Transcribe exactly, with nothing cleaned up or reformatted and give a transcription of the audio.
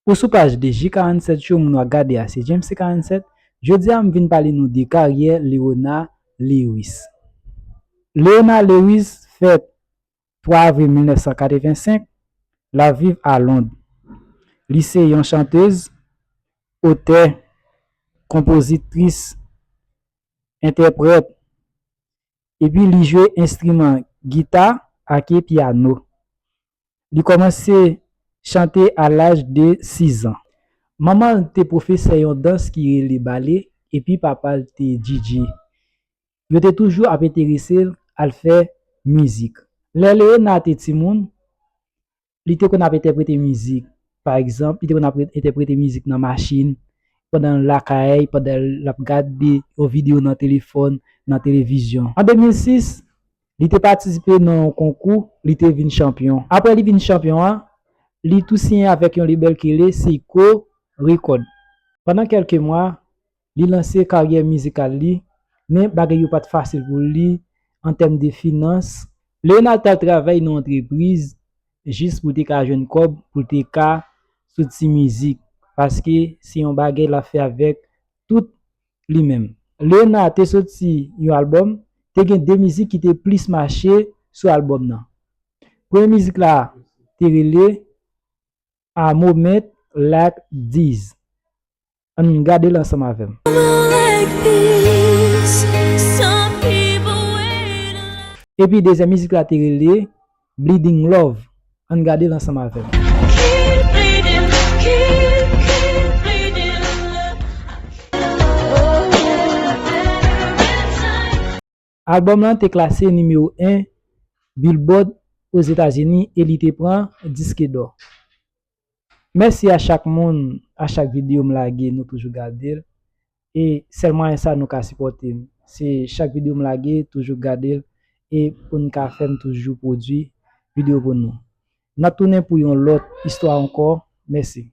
Ou sou paj D J karannsèt yo, moun w ap gade a se James C karannsèt. Jodi a, m vin pale nou de karyè Leona Lewis. Leona Lewis fèt twa avril mil nèf san katrevensenk, l ap viv a Lond. Li se yon chantèz, otè, konpozitris, entèprèt, epi li jwe enstriman gita ake pyano. Li kòmanse chante a laj de sis an. Manman l te pwofesè yon dans ki rele bale, epi papa l te D J. Yo te toujou ap enterese l al fè mizik. Lè Leona te timoun, li te konn ap entèprete mizik. Pa egzanp, li te konn ap entèprete mizik nan machin, pandan l lakay, pandan l ap gade yon videyo nan telefòn, nan televizyon. An de mil sis, li te patisipe nan yon konkou, li te vin chanpyon. Apre li vin chanpyon an, li tou siyen avèk yon lebèl ki rele Seiko Record. Pandan kèlke mwa, li lanse karyè mizikal li, men bagay yo pa t fasil pou li an tèm de finans. Leona t al travay nan antrepriz jis pou te ka jwenn kòb pou te ka soti mizik, paske se yon bagay l ap fè avèk tout li menm. Leona te soti yon albòm, te gen de mizik ki te plis mache sou albòm nan. Premye mizik la te rele A Moment Like This. Ann gade l ansanm avè m. Epi dezyèm mizik la te rele Bleeding Love. Ann gade l ansanm avè m. Albòm lan te klase nimewo en Billboard Ozetazini e li te pran disk dò. Mèsi a chak moun, a chak videyo m lage, nou toujou gade l. E sèl mwayen sa nou ka sipòte m, se chak videyo m lage, toujou gade l, e pou n ka fè m toujou pwodui videyo pou nou. N ap tounen pou yon lòt istwa ankò. Mèsi.